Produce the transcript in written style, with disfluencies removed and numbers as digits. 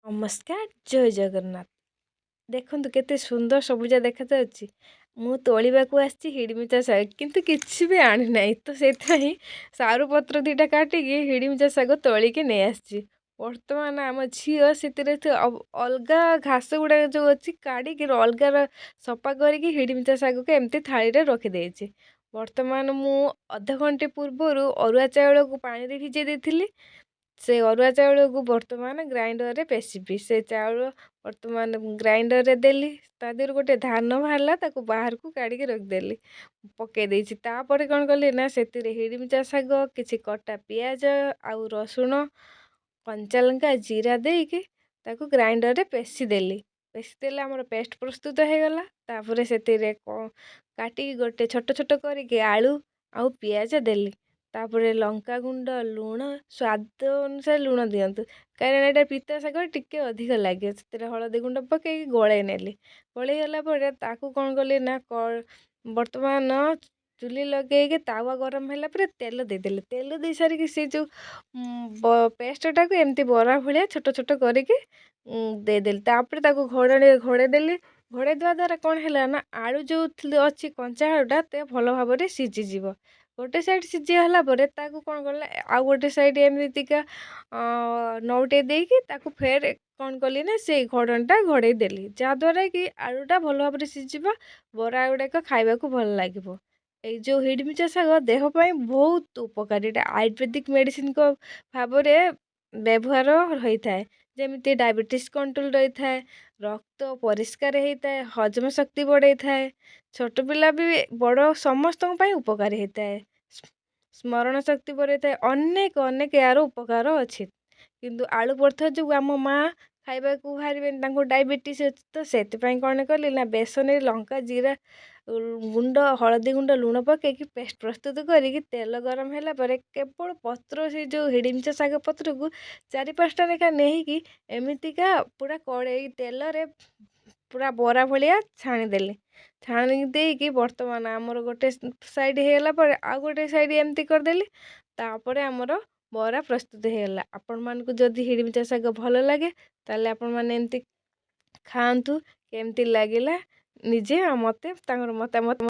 ନମସ୍କାର, ଜୟ ଜଗନ୍ନାଥ। ଦେଖନ୍ତୁ କେତେ ସୁନ୍ଦର ସବୁଜ ଦେଖାଯାଉଛି। ମୁଁ ତୋଳିବାକୁ ଆସିଛି ହିଡ଼ିମିଚା ଶାଗ, କିନ୍ତୁ କିଛି ବି ଆଣିନାହିଁ, ତ ସେଥିପାଇଁ ସାରୁ ପତ୍ର ଦୁଇଟା କାଟିକି ହିଡ଼ିମିଚା ଶାଗ ତୋଳିକି ନେଇ ଆସିଛି। ବର୍ତ୍ତମାନ ଆମ ଝିଅ ସେଥିରେ ଅଲଗା ଘାସ ଗୁଡ଼ାକ ଯେଉଁ ଅଛି କାଢ଼ିକି ଅଲଗା ସଫା କରିକି ହିଡ଼ିମିଚା ଶାଗକୁ ଏମିତି ଥାଳିରେ ରଖିଦେଇଛି। ବର୍ତ୍ତମାନ ମୁଁ ଅଧଘଣ୍ଟେ ପୂର୍ବରୁ ଅରୁଆ ଚାଉଳକୁ ପାଣିରେ ଭିଜେଇ ଦେଇଥିଲି। ସେ ଅରୁଆ ଚାଉଳକୁ ବର୍ତ୍ତମାନ ଗ୍ରାଇଣ୍ଡରରେ ପେଶିବି। ସେ ଚାଉଳ ବର୍ତ୍ତମାନ ଗ୍ରାଇଣ୍ଡରରେ ଦେଲି, ତା ଦେହରୁ ଗୋଟେ ଧାନ ବାହାରିଲା, ତାକୁ ବାହାରକୁ କାଢ଼ିକି ରଖିଦେଲି, ପକାଇ ଦେଇଛି। ତାପରେ କ'ଣ କଲି ନା ସେଥିରେ ହିଡ଼ିମିଚା ଶାଗ, କିଛି କଟା ପିଆଜ ଆଉ ରସୁଣ, କଞ୍ଚା ଲଙ୍କା, ଜିରା ଦେଇକି ତାକୁ ଗ୍ରାଇଣ୍ଡରରେ ପେଶି ଦେଲି। ପେଶି ଦେଲେ ଆମର ପେଷ୍ଟ ପ୍ରସ୍ତୁତ ହେଇଗଲା। ତାପରେ ସେଥିରେ କାଟିକି ଗୋଟେ ଛୋଟ ଛୋଟ କରିକି ଆଳୁ ଆଉ ପିଆଜ ଦେଲି। ତାପରେ ଲଙ୍କାଗୁଣ୍ଡ, ଲୁଣ, ସ୍ୱାଦ ଅନୁସାରେ ଲୁଣ ଦିଅନ୍ତୁ, କାରଣ ଏଇଟା ପିତା ଶାଗ, ଟିକେ ଅଧିକ ଲାଗିବ। ସେଥିରେ ହଳଦୀ ଗୁଣ୍ଡ ପକାଇକି ଗୋଳେଇ ନେଲି। ଗୋଳେଇ ହେଲା ପରେ ତାକୁ କ'ଣ କଲି ନା ବର୍ତ୍ତମାନ ଚୁଲି ଲଗେଇକି ତାୱା ଗରମ ହେଲା ପରେ ତେଲ ଦେଇଦେଲି। ତେଲ ଦେଇ ସାରିକି ସେ ଯେଉଁ ପେଷ୍ଟଟାକୁ ଏମିତି ବରା ଭଳିଆ ଛୋଟ ଛୋଟ କରିକି ଦେଇଦେଲି। ତାପରେ ତାକୁ ଘୋଡ଼ଣୀରେ ଘୋଡ଼େଇ ଦେଲି। ଘୋଡ଼େଇ ଦେବା ଦ୍ୱାରା କ'ଣ ହେଲା ନା ଆଳୁ ଯେଉଁ ଅଛି କଞ୍ଚା ଆଳୁଟା ତ ଭଲ ଭାବରେ ସିଝିଯିବ। ଗୋଟେ ସାଇଡ଼୍ ସିଝି ହେଲା ପରେ ତାକୁ କ'ଣ କଲି, ଆଉ ଗୋଟେ ସାଇଡ଼୍ ଏମିତିକା ନଉଟେଇ ଦେଇକି ତାକୁ ଫେର କ'ଣ କଲି ନା ସେଇ ଘୋଡ଼ଣୀଟା ଘୋଡ଼େଇ ଦେଲି, ଯାହାଦ୍ୱାରା କି ଆଳୁଟା ଭଲ ଭାବରେ ସିଝିବ, ବରା ଗୁଡ଼ାକ ଖାଇବାକୁ ଭଲ ଲାଗିବ। ଏଇ ଯେଉଁ ହିଡ଼ିମିଚା ଶାଗ ଦେହ ପାଇଁ ବହୁତ ଉପକାରୀ। ଏଇଟା ଆୟୁର୍ବେଦିକ ମେଡ଼ିସିନଙ୍କ ଭାବରେ ବ୍ୟବହାର ହୋଇଥାଏ, ଯେମିତି ଡାଇବେଟିସ୍ କଣ୍ଟ୍ରୋଲ ରହିଥାଏ, ରକ୍ତ ପରିଷ୍କାର ହେଇଥାଏ, ହଜମ ଶକ୍ତି ବଢ଼େଇଥାଏ, ଛୋଟ ପିଲା ବି ବଡ଼ ସମସ୍ତଙ୍କ ପାଇଁ ଉପକାରୀ ହେଇଥାଏ, ସ୍ମରଣ ଶକ୍ତି ବଢ଼େଇଥାଏ। ଅନେକ ଅନେକ ଏହାର ଉପକାର ଅଛି। କିନ୍ତୁ ଆଳୁ ପଡ଼ିଥିବା ଯୋଗୁଁ ଆମ ମା' ଖାଇବାକୁ ବାହାରିବେନି, ତାଙ୍କୁ ଡାଇବେଟିସ୍ ଅଛି। ତ ସେଥିପାଇଁ କ'ଣ କଲି ନା ବେସନରେ ଲଙ୍କା, ଜିରା ଗୁଣ୍ଡ, ହଳଦୀ ଗୁଣ୍ଡ, ଲୁଣ ପକାଇକି ପେଷ୍ଟ ପ୍ରସ୍ତୁତ କରିକି ତେଲ ଗରମ ହେଲା ପରେ କେବଳ ପତ୍ର, ସେ ଯେଉଁ ହିଡ଼ିମିଚା ଶାଗ ପତ୍ରକୁ ଚାରି ପାଞ୍ଚଟା ଲେଖା ନେଇକି ଏମିତିକା ପୁରା କଡ଼େଇ ତେଲରେ ପୁରା ବରା ଭଳିଆ ଛାଣିଦେଲି। ଛାଣି ଦେଇକି ବର୍ତ୍ତମାନ ଆମର ଗୋଟେ ସାଇଡ଼୍ ହେଇଗଲା ପରେ ଆଉ ଗୋଟେ ସାଇଡ଼୍ ଏମିତି କରିଦେଲି। ତାପରେ ଆମର ବରା ପ୍ରସ୍ତୁତ ହେଇଗଲା। ଆପଣମାନଙ୍କୁ ଯଦି ହିଡ଼ିମିଚା ଶାଗ ଭଲ ଲାଗେ, ତାହେଲେ ଆପଣମାନେ ଏମିତି ଖାଆନ୍ତୁ। କେମିତି ଲାଗିଲା ନିଜେ ଆଉ ମୋତେ ତାଙ୍କର ମତାମତ